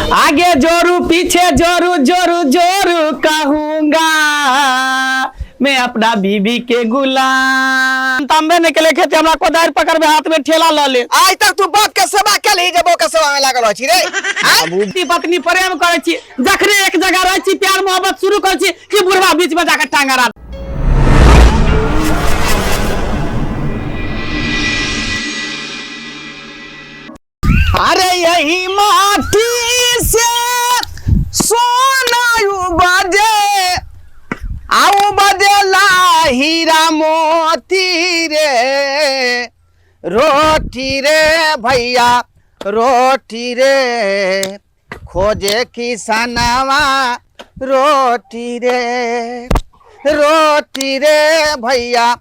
आगे जोरू पीछे जोरू जोरू जोरू कहूंगा मैं अपना बीबी के गुलाम। तांबे निकले खेते हमरा कोदारि पकड़बे हाथ में ठेला ल ले। आइ तक तू बाप के सेवा केलही जे बहू के सेवा में लागल अछि रे? आँय? पति पत्नी प्रेम करै छी, जखने एक जगह रहै छी प्यार मोहब्बत शुरू करै छी कि बुढ़वा बीच में जाके टांग अड़ा। अरे यही माटी से सोना उपजे आउ बजेला हीरा मोती रे, रोटी रे भैया रोटी रे, खोजे किसनवा रोटी रे, रोटी रे भैया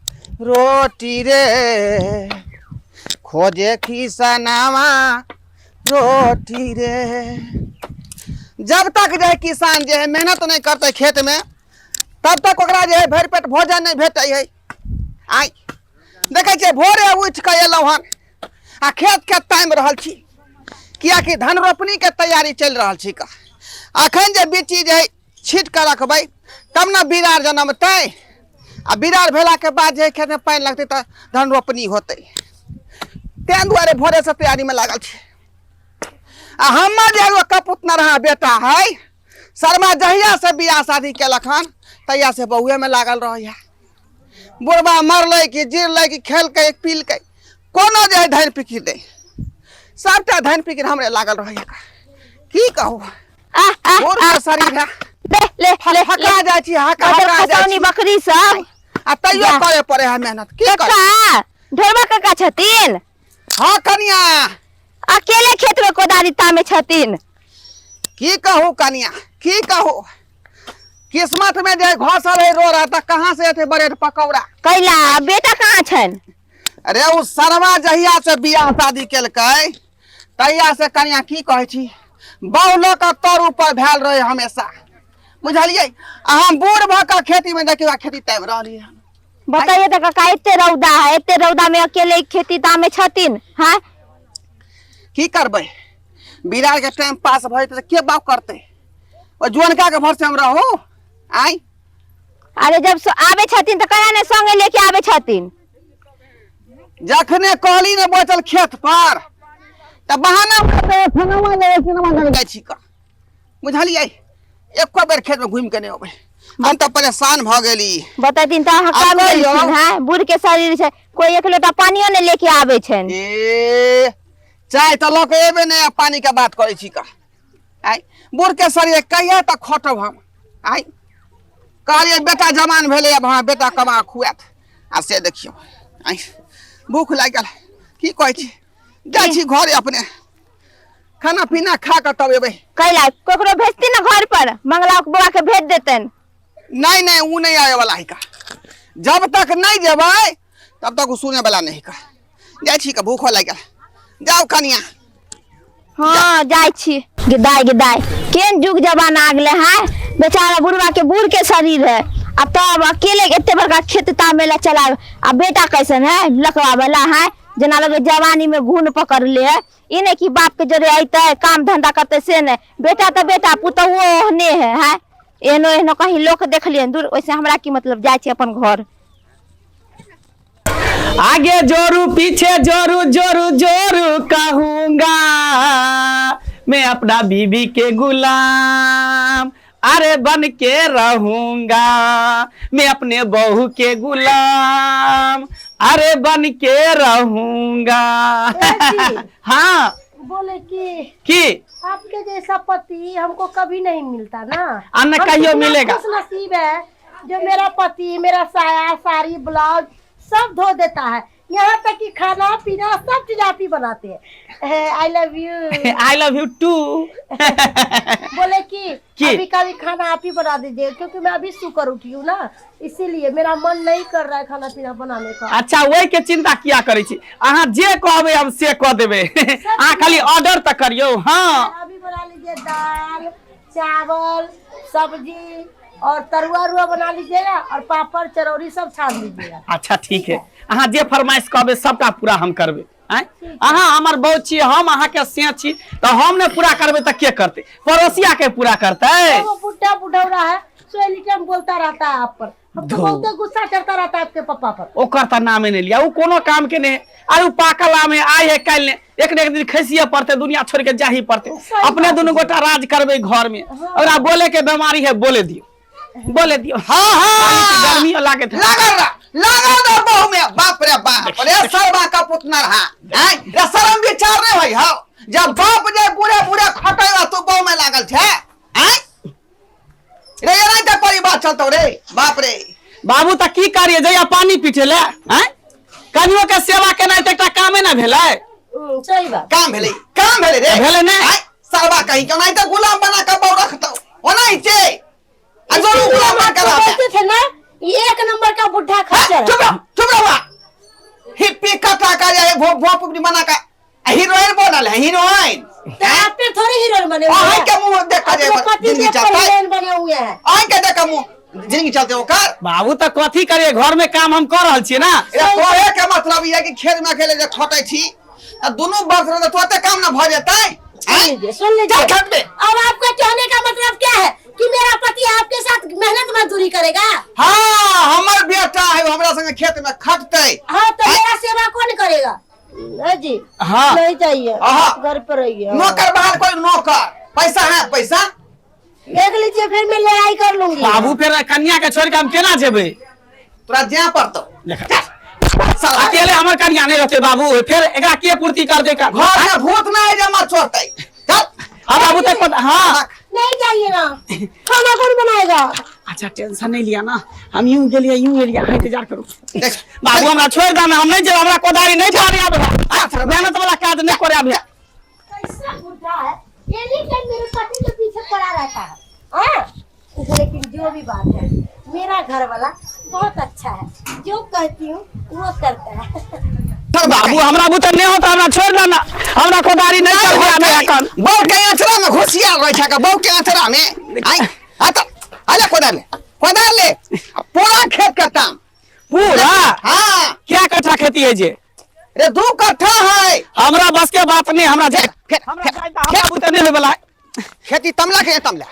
रोटी रे, खोजे किसनवा रोटी रे। जब तक जे किसान जे है मेहनत नहीं करते खेत में तब तक ओकरा जे है भरि पेट भोजन नहीं भेटै है। आइ देखै छियै भोरे उठि कऽ एलहुँ हन आ खेत के तामि रहल छी, कियाकि धान रोपनी के तैयारी चलि रहल छी। अखन जे बिच्ची जे है छीट कऽ रखबै तब ने बिरार जनमतै, आ बिरार भेलाके बाद जे खेतमे पानि लगतै तऽ धान रोपनी होतै। ताहि दुआरे भोरेसँ तैयारीमे लागल छी। आ हमर जे एगो कपूत नरहा बेटा है शर्मा, जहिया से बियाह शादी केलक हन तहिया से बहुएमे लागल रहैया। बुढ़बा मरलै कि जिरलै कि खेलकै पीलकै, कोनो जे है धनि फिकिर नहि, सबटा धनि फिकिर हमरे लागल रहैया। की कहू, बूढ़ के शरीर है, ले ले ले, हका जाइ छी, हका बटर हका जाइ खसौनी छी। बकरी सब आ तैयो जा। करे पड़े है मेहनत। की करे काका ढोरबा काका छथिन? हाँ कनिया। अकेले खेत में कोदारी तामे छथिन। की कहू कनिया, की कहू, किस्मत में जे घसल है रो रहा त कहाँ से एते ब्रेड पकौड़ा। कैला बेटा कहाँ छनि? अरे उ सरवा जहिया से बियाह शादी केलकै तहिया से कनिया की कहै छी बहु लऽ कऽ तर ऊपर भेल रहे हमेशा, बुझलियै? आ हम बूढ़ भऽ कऽ खेती में देखियौ खेती ताबि रहलियै हन। बताइए तऽ काका, एते रौदा है, एते रौदा में अकेले खेती तामे छथिन? हाँ की करबै, बिरार के टाइम पास भऽ जेतै तऽ के बाउ करतै? ओ जुअनका के भरोसे हम रहू? आँय अरे जब आबै छथिन तऽ कहिया ने संगे लेके आबै छथिन? जखने कहली ने बचल खेत पर तऽ बहाना फलाना जगह सिनेमा जगह जाइ छी कऽ, बुझलियै? एको बेर खेत में घुमि के नहि अबै, हम तऽ परेशान भऽ गेली। बतेथिन तऽ अहाँ आब कब कहियौ। गेलखिन? हैं बूढ़ के शरीर छै, कोई एक लोटा पानियो ने लेके आबै छनि। ए चाय तऽ लऽ के एबे नहि आ पानी के बात करै छी का। आइ बूढ़ के शरीर कहिया तक खटब हम? आइ कहलियै बेटा जवान भेलै, आब हमरा बेटा कमा खुआत। आ से देखियौ आइ भूख लागि गेल। की कहै छी, जाइ छी घरे अपने खाना पीना खा कऽ तब एबै। कैला ककरो भेजती ने घर पर, मंगला के बौआ के भेज देतनि। नहीं नहीं, ऊ नहीं आवे वाला है का। जब तक नहीं जेबै तब तक ऊ सुने वाला नहीं का। जाइ छी का, भूख लागि गेल। जाउ कनिया। हाँ जाइ छी। गे दाय गे दाय, केहन जुग जमाना आ गेलै है। बेचारा बुढ़वा के बूढ़ के शरीर है, आ तब अकेले एते बड़का खेत तामेला चला। आ बेटा कैसन है, लकवा वाला है, जेना लगे जवानी में घुन पकड़ ले है। ई नहीं कि बाप के जरे अयतै काम धंधा करतै, से नहीं। बेटा तऽ बेटा, पुतहुओ ओहने है, है एहनो एहनो कहीं लोक देखलियन दूर। ओइसे हमरा की मतलब, जाइ छी अपन घर। आगे जोरू पीछे जोरू जोरू जोरू कहूंगा मैं अपना बीबी के गुलाम, अरे बन के रहूंगा मैं अपने बहू के गुलाम, अरे बन के रहूंगा। हाँ बोले कि की आपके जैसा पति हमको कभी नहीं मिलता ना। आ न हम कहियो कितना मिलेगा। खुश नसीब है जो मेरा पति मेरा साया साड़ी ब्लाउज सब धो देता है, यहाँ तक कि खाना पीना सब चीज आप ही बनाते हैं। I love you. I love you too. बोले कि कि? अभी कभी खाना आप ही बना दीजिए, क्योंकि मैं अभी सुकर उठी हूँ ना, इसीलिए मेरा मन नहीं कर रहा है खाना पीना बनाने का। अच्छा वही के चिंता किया करै छी अहाँ, जे कहबै हम से कऽ देबै, अहाँ खाली ऑर्डर तऽ करियौ। हाँ अभी बना लीजिए दाल चावल सब्जी और तरुआ उरुआ बना लीजिएगा और पापड़ चरौरी सब छान लीजिएगा। अच्छा ठीक है, अहाँ जे फरमाइश कहबै सबटा पूरा हम करबै। आँय अहाँ हमर बहू छी, हम अहाँके से छी, तऽ हम नहि पूरा करबै तऽ के करतै? पड़ोसिया के पूरा करतै? वो बुढ़ा बुढ़ौरा है, सो एनी टाइम बोलता रहता है आप पर। हमको धो। बहुत गुस्सा चढ़ता रहता है आपके पापा पर। ओकर तऽ नामे नहि लिया, ओ कोनो काम के नहि। अरे ओ पाकल आम है, आइ है काल्हि ने, एक ने एक दिन खसिए पड़तै, दुनिया छोड़ के जाही पड़तै। सही अपने बात दुनू गोटा राज करबै घर में। ओकरा बोले के बीमारी है, बोले दियो, बोले दियो। हाँ हाँ, गर्मी लागत है। लागल रह, लागल रह बहु में। बाप रे बाप रे, सरबा का पुतना रहा हैं रे, शर्म विचार नहीं होई हो। जब बाप जे बुढ़े बुढ़े खटै तू बहु में लागल छे हैं रे, एना तऽ परिवार चलतौ रे बाप रे। बाबू तऽ की करिए, जइया पानी पीटे ले हैं, कनियो के सेवा केनाइ तऽ एकटा कामे ने भेलै। सही बात। काम भेलै, काम भेलै रे। भेलै ने? आँय, सरबा कहीं के नहीं तऽ गुलाम बना के बहु रखतौ ओना ही छै, आ जरूर गुलाम बना के रहतै। बोलते थे ना, ये एक नंबर का बुढ़ा खच्चर है। चुप रह, चुप रह। हिप्पी कटा का जाए भोप भोप बना का हीरोइन बनल है, हीरोइन। तो आप पे थोड़े हीरोइन बने हुए अहीं हैं। के मुंह देखा जाए अपने पति जिंदगी के पर चलतै। हीरोइन बने हुए हैं। अहीं के देखा मुंह जिंदगी चलते ओकर। बाबू तऽ कथी करिए, घर में काम हम कऽ रहल छियै ना। ए कहे के मतलब ई है कि खेत में अकेले जे खटै छी आ दुनू वर्ष रहतै तो ओते काम ना भऽ जेतै। सुन आँय? लीजिए, सुन लीजिए। चल खेत में। अब आपका कहने का मतलब क्या है कि मेरा पति आपके साथ मेहनत मजदूरी करेगा? हाँ, हमर बेटा है, हमरा संगे खेत में खटतै। हाँ तो आँय? मेरा सेवा कौन करेगा? है जी। हाँ। नहीं चाहिए। हाँ। आप घर पर रहिए। नौकर बाहर कोई नौकर पैसा है, पैसा देख लीजिए, फिर मैं लड़ाई कर लूंगी। बाबू फिर कन्या के छोड़ के हम केना जेबै? तोरा जाय पड़तौ। देख। साला। अकेले हमर कन्या नहीं रहते बाबू, फिर एकरा के पूर्ति कर दे का? घर में भूत ना है जे हमर छोड़तै। चल। हाँ बाबू तक पता। हाँ नहीं चाहिए ना, खाना कौन बनाएगा? अच्छा टेंशन नहीं लिया ना, हम यूं गेलिए यूं गेलिए, अहाँ इंतजार करू। देख। बाबू हमरा छोड़ दे, हम नहीं जेब, हमरा कोदारी नहीं फाड़े आबे है, मेहनत वाला काज नहीं करे आबे है। कैसा बुढ़ा है, एनी टाइम मेरे पति के पीछे पड़ा रहता है। हाँ? लेकिन जो भी बात है, मेरा घर वाला बहुत अच्छा है, जो कहती हूँ वो करता है। बाबू हमरा बुते नहीं होता, हमरा छोड़ दे ना, हमरा कोदारी नहीं चलबे आबे है एखन। बहू के आंचरा में घुसिया रहै छै का, बहू के आंचरा में। आइ आ त आले कोदार ले, कोदार ले, पूरा खेत के काम। पूरा? हाँ। क्या कट्ठा खेती है जे? रे 2 कट्ठा है। हमरा बस के बात नहीं, हमरा जाए। खेत, हमरा खेत, जाए त हमरा बुते नहीं होय वाला है। खेती तमला के तमला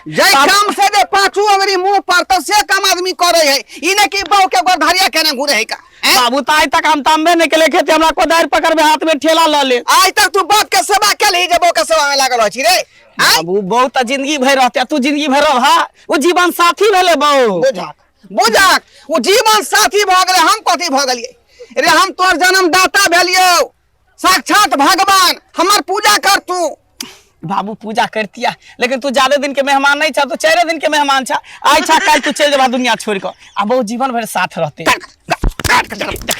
जय काम से जे पाछू अंगरी मुंह पर तो से काम आदमी करे है, ई ने कि बहू के गोरधारिया केने घुरे है का। हैं? बाबू त आइ तक हम तांबे नहीं केले खेती, हमरा कोदारि पकड़बे हाथ में ठेला ल ले। आइ तक तू बाप के सेवा केलही जे बहू के सेवा में लागल अछि रे? आँय? बाबू बहू त जिंदगी भरि रहते, तू जिंदगी भरि रह, ओ जीवन साथी भेले बहू। बुझक बुझक, ओ जीवन साथी भऽ गेलै, हम कथी भऽ गेलियै रे? हम तोर जन्मदाता भेलियौ, साक्षात भगवान, हमर पूजा कर तू। बाबू पूजा करतिया, लेकिन तू ज्यादा दिन के मेहमान नहीं छा, तू 4 दिन के मेहमान छा, आइ छा काल्हि तू चलि जेबा दुनिया छोड़ के, आ बहु जीवन भरि साथ रहते।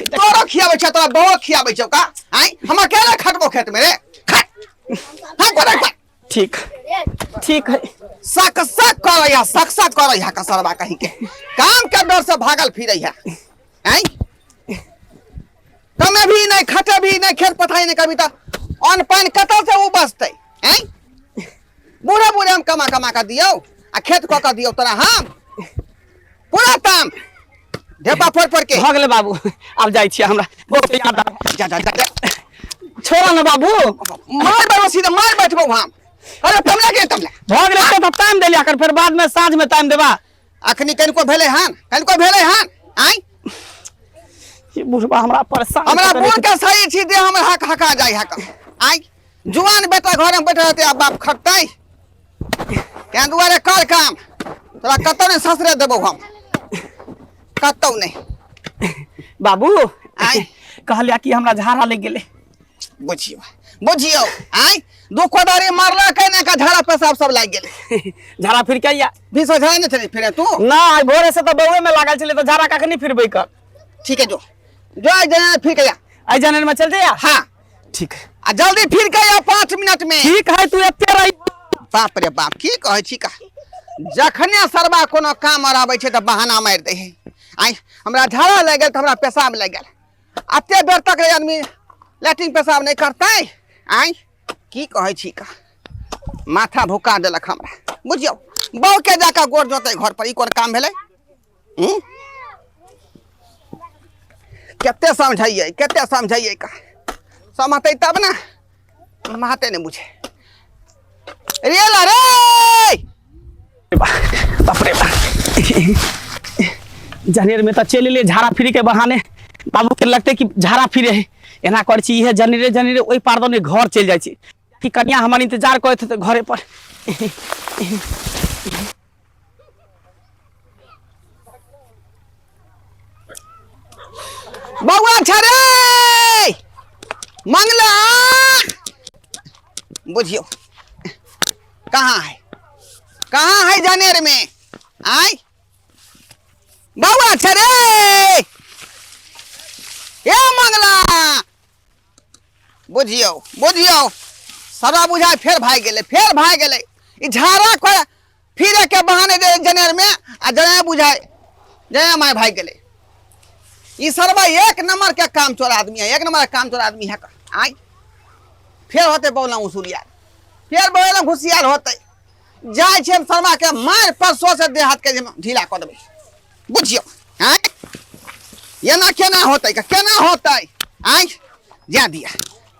तोरो खियाबै छौ, तोरा बहु खियाबै छौ का? आँय, हम अकेले खटबो खेत में रे? खट। हाँ, कोदारि पर। ठीक ठीक है। सक सक करैया, सक सक करैया कसरबा कहीं के, काम के डर से भागल फिरैया। आँय, कमे भी नहीं, खटे भी नहीं, खेत पथाई नहीं कभी, तो अन्न पानि कतऽ से ओ बचतै? आँय, बूढ़े बूढ़े हम कमा कमा कऽ दियौ आ खेत कऽ कऽ दियौ तोरा हम पूरा ताम ढेपा फोड़ फोड़ के। भऽ गेलै बाबू, आब जाइ छियै, हमरा बहुत याद आबै। जा जा जा जा। छोड़ऽ ने बाबू। मार बैठबो, सीधा मार बैठबो हम। अरे तमला के तमला भऽ गेलै तऽ टाइम देलियै एखन, फेर बाद में साँझ में टाइम देबा। अखनी कनिको भेलै हन, कनिको भेलै हन? आँय, ई बुढ़बा हमरा परेशान हमरा कऽ देने बूढ़ छै। के सही छी जे हमर हक हका जाइ हक। आँय, जुआन बेटा घर में बैठल रहतै आ बाप खटतै, तें दुआरे कर काम, तोरा कतौ नहि ससरे देबौ हम, कतौ नहि। बाबू आँय। कहलिया कि हमरा झाड़ा लागि गेलै। बुझियौ बुझियौ, आँय, दू कोदारी मारलकै ने का झाड़ा पेशाब सब लागि गेलै। झाड़ा फिर के आइया। बीस झाड़ा नहि छलै फिरे तू? ना, आइ भोरे से तऽ बौए में लागल छलै, तऽ झाड़ा कखनी फिरबै कर? ठीक है, जो जो आइ जना फिर के आ। आइ जनन में चल जाइया? हाँ। ठीक है। आ जल्दी फिर के आ 5 मिनट में। ठीक है, तू एते रही। बाप रे बाप, की कहै छी का, जखने सरबा कोनो काम आर आबै छै तऽ बहाना मारि दै है। आइ हमरा झाड़ा लागि गेल तऽ हमरा पेशाब लागि गेल, एते बेर तक रे आदमी लैट्रिन पेशाब नहि करतै? आँय, की कहै छी का, माथा भुका देलक हमरा। बुझियौ, बहू के जाकऽ गोड़ जोतै घर पर, ई कोन काम भेलै? हूँ? कते समझाइए, कते समझाइए का समझते तब ना, माते नहीं बुझे। रे ला रे, बाप रे बाप, जनेर में तो चलि एलियै झाड़ा फिरी के बहाने। बाबू के लगते कि झाड़ा फिरे है, एना करै छी इहे जनेरे जनेरे ओहि पार दने घर चलि जाइ छी कि कनिया हमर इंतजार करैत हेतै घरे पर। बउआ छ रे मंगला, बुझियो कहाँ है, कहाँ है जनेर में आय बउआ छ रे ए मंगला, बुझियो बुझियो सरा बुझाय फेर भागि गेलै, फेर भागि गेलै। ई झाड़ा कर फिरे के बहाने दे जनेर में आ जने बुझाय जने माय भागि गेलै। ई सरबा एक नंबर के काम चोर आदमी है, एक नंबर के काम चोर आदमी है। आय फेर होते बौला उसूलियार, फेर बौला घुसियार होते जाय छै। हम शर्मा के मार परसों से देह हाथ के जे ढीला कऽ देबै, बुझियो। आय एना केना होतै, केना होतै? आय जा दिया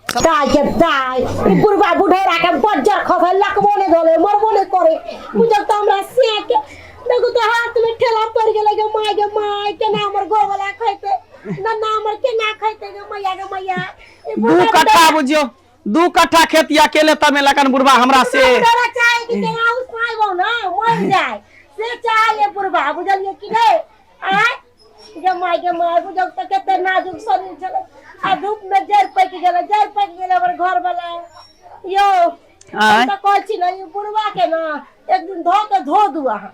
दाय के दाय, ई बुढ़बा बुढ़ेरा के बज्जर खसे लकबो ने धोले मरबो ने करे। बुझल त हमरा से के देखो तो हाथ में ठेला पड़ गेलै गे my, गे my, केना हमर घर वाला खैते ना, ना हमर केना खैते गे मैया, गे मैया। ई दू बुढ़बा कट्ठा बुझियो, 2 कट्ठा खेत अकेले तमेलकन बुढ़बा हमरा से। बुढ़बा चाहे कि केना उस पाइबो ना मर जाए से चाहे बुढ़बा, बुझलिए कि नहीं? आय गे my, गे my, बुझल त कते नाजुक शरीर छलै आ धूप में जड़ पकि गेलै, जड़ पकि गेलै हमर घर वाला। यौ आँय? हम तऽ कहै छी ने, ई बुढ़बा के ना एक दिन धो के धो दू अहाँ।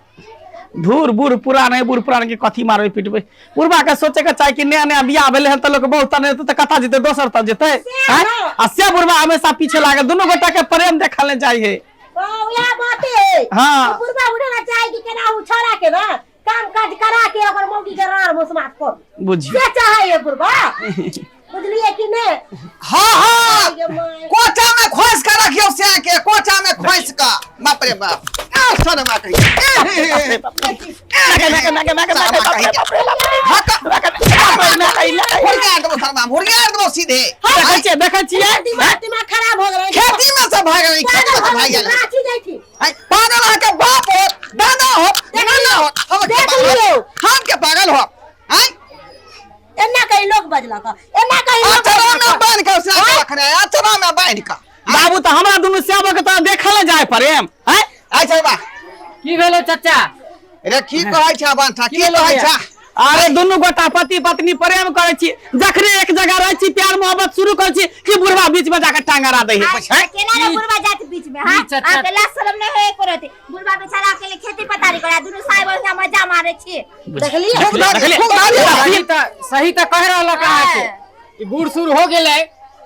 धूर बूढ़ पुरान है, बूढ़ पुरान के कथी मारबै पिटबै? बुढ़बा के सोचे के चाही कि नया नया बियाह भेलै हन तऽ लोक बहुत तने तऽ कतऽ जेतै, दोसर तऽ जेतै। आँय? ना। आ से बुढ़बा हमेशा पीछे लागल, दुनू गोटा के प्रेम देखल नहि जाइ है। हाँ, वएह बाते है। हाँ। बुढ़बा बुढ़ेला चाहे कि केना उ छोड़ा के ना काम काज करा के ओकर मौगी के रार मुसमात कर बुझियो से चाहे है बुढ़बा, बुझलिए कि नहीं? हाँ हाँ, गे my. कोचा में खोस के रखियो से के, कोचा में खोस का। बाप रे बाप, आ शर्मा कही। मुर्गा देबो शर्मा, मुर्गा देबो सीधे। देखै छियै, देखै छियै, दिमाग दिमाग खराब हो गेलै। खेती में से भाग गेलै, खेती में से भाग गेलै। रांची जाइ छी। आय, पागल अहाँके बाप होत, दादा होत, नाना होत, हम के देख पागल लियौ। हम के पागल हो? आय एना कहीं लोग बजलक, एना कहीं लोग अचरा में बजलक। बांध के से रखने, अचरा में बांध के। बाबू तऽ हमरा दुनू सेवक तऽ देखल जाय प्रेम। आय आय छै बा। की भेलो चाचा? रे की कहै छै बंठा, की भेलो कहै भैया? छै? अरे दुनू गोटा पति पत्नी प्रेम करै छी, जखने एक जगह रहै छी प्यार मोहब्बत शुरू करै छी कि बुढ़वा बीच में जाके टांग अड़ा दै है। केना रे बुढ़वा जात बीच में? हां, की चाचा? अहाँके लाज शरम नहि होय एको रति? बुढ़वा बेचारा अकेले खेती पथारी करै, दुनू साहेब ओहिना मजा मारै छी। देखलिए? खूब धारी, देखलिए? खूब धारी। सही तऽ, सही तऽ कहि रहल अहाँके। ई बूढ़ सूढ़ हो गेलै,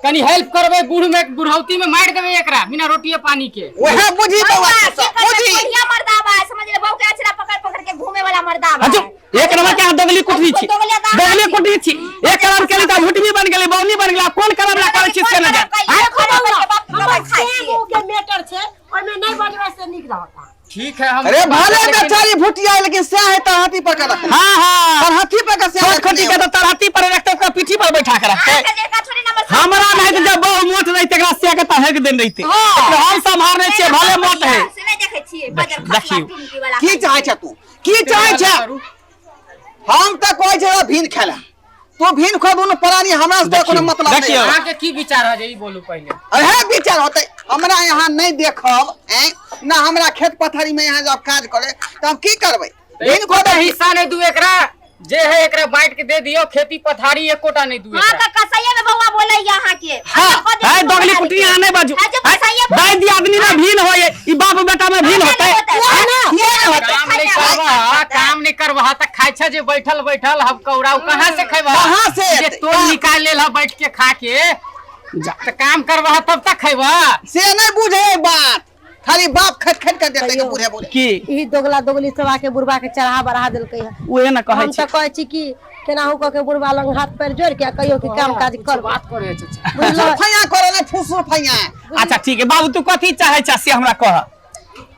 कनी हेल्प करबै बूढ़ में, बुढ़ौती में मारि देबै एकरा बिना रोटिए पानी के। वएह बुझी बौआ, बौआ, तू सब, की करबै? बुझी। बढ़िया मर्दाबा है, समझ ले, बहू के अचरा पकड़ पकड़ के घूमे वाला मर्दाबा अच्छा है। एक नंबर के अहाँ दोगली कुटनी छी, दोगली तऽ अहाँ दोगली छी। कुटनी छी। एक कलम केली तऽ भुटबी बन गेली, बौनी बन गेली, आब कोन कलम ला करै छी से नहि जान। आँय? देखो बौआ, हमर हमर खाइ छियै। सेम के मैटर छै, ओहिमे नहि बजबै से नीक रहत। ठीक है, हम अरे भले बेचारी भुटिया, लेकिन से है तऽ हाथी पर के रखने। हाँ हाँ, तर हाथी पर के से छोट खोटी के तऽ तरहत्थी पर रखते, ओकरा पीठी पर बैठा के रखते। अहाँके जेका छोड़ी नंबर सात हमरा नहीं तऽ जब बहु मोट रही तकरा से के तऽ हेक देन रहिते, लेकिन हम सम्हारने छियै, भले मोट है। से नहि देखै छियै, बजर खसुआ देखियौ। टुनकी वाला। की चाहै छ तू, की चाहै छ? हम तऽ कहै छै भीन खेला, तू भीन खो दुनू प्राणी, हमरा से कोनो मतलब नहीं। देखियौ। अहाँके की विचार है जे ई बोलू पहिले। अहे विचार होते, हमरा यहाँ नहीं देखब ऐं ना हमरा खेत पथारी में यहाँ जब काज करे तऽ हम की करबै? भीन खो एकोटा हिस्सा नहीं दू एकरा, जे है एकरा बांट के दे दियो, खेती पथारी एकोटा नहीं दू हाँ एकरा। तऽ कसैये में बौआ बोलैया अहाँके। हाँ, है दोगली कुटनी, अहाँ नहीं बाजू। हाँ, जो कसैये दाई दी आदमी ना भीन होय, ई बाप बेटा में भीन होते। काम नहीं करबा, काम नहीं करबा तऽ खाइ छ जे बैठल बैठल हम कौड़ाउ, कहाँ से खैबा? कहाँ से? जे तोड़ निकाल लेल ह बैठ के खा के, तऽ काम करबा तब तक खैबा। से नहीं बुझे बात, खाली बाप खट खट कर देते के बूढ़े बूढ़े। की ई दोगला दोगली सब आके बुढ़बा के चढ़ा बढ़ा देलकै है। उहे ना कहै हम छी। तऽ कहै छी कि केनाहु कऽ के बुढ़बा लग हाथ पैर जोड़ के कहियो कि काम काज कर। बात करे चाचा। बुझलो? फैया करे ने फुसु फैया। अच्छा ठीक है बाबू, तू कथी चाहै छ से हमरा कह।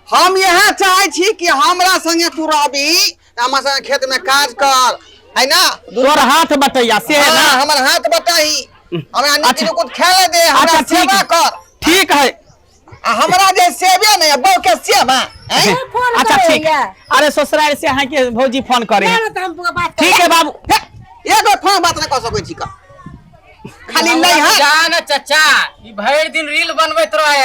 हम यह चाहै छी कि हमरा संगे तू रहबी, हमरा संगे खेत में काज कर। है ना तोर हाथ बटैया से है ना। हाँ, हमर हाथ बताही, हमरा नीक अच्छा। नुकुत खेले दे, हमरा अच्छा ठीक सेवा है। कर। ठीक है। आ हमरा जे सेवे नहीं बहू के सेवा हैं? फोन अच्छा करे ठीक। या। अरे ससुराल से अहाँ के भौजी फोन करे ना, ना, तो हम बात ठीक है बाबू। हे, एगो फोन बात नहीं कह सकै छी का खाली नहीं है। जा ना चाचा, ई भरि दिन रील बनबैत रहे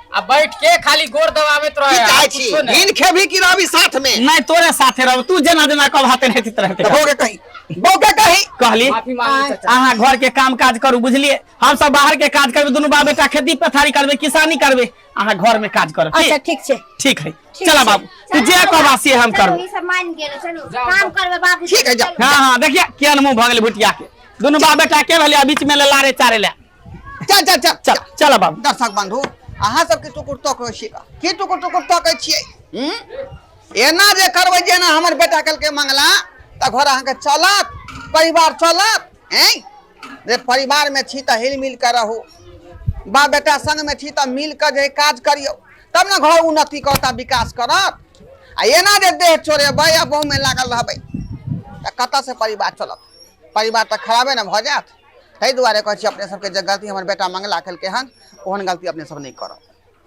आ बैठ के खाली गोर दबाबैत की रहे। चाहै छी कुछो नहि। हिन खेबी की रहबी साथ में? नहीं तोरे साथे रहब, तू जेना जेना कब हाथे नहीं रहते। तऽ बहू के कही, बहू के कही। कहली माफी मांगू चाचा। अहाँ घर के काम काज करू, बुझलिए? हम सब बाहर के काज करबे, दुनू बाप बेटा खेती पथारी करबे, किसानी करबे, अहाँ घर में काज करब। अच्छा ठीक छै। ठीक है। ठीक चला छै। बाबू, तू जे कहबा से हम चलू, करब। ई सब मान गेल, चलू जाओ, काम जाओ। करबै बाबू। ठीक है, जाओ। हाँ हाँ देखिए केहन मुंह भऽ गेलै भुटिया के, दुनू बाप बेटा के भेलै आ बीच में ले लारे चारे ले। चल चल चल। चल चल बाबू। दर्शक बंधु, अहाँ सब की टुकुर तकै छियै? की टुकुर टुकुर तकै छियै? हूँ? एना जे करबै जेना हमर बेटा कलके मंगला तऽ घर अहाँके चलत, परिवार चलत? हैं जे परिवार में छी तऽ हिल मिल कऽ रहू, बाप बेटा संग में छी तऽ मिल कऽ जे काज करियौ तब ने घर उन्नति करत आ विकास करत। आ एना जे देह चोरेबै आ बहु में लागल रहबै तऽ कतऽ से परिवार चलत? परिवार तऽ खराबे ने भऽ जायत। ताहि दुआरे कहै छी अपने सबके जे गलती हमर बेटा मंगला केलकै हन ओहन गलती अपने सब नहि करब।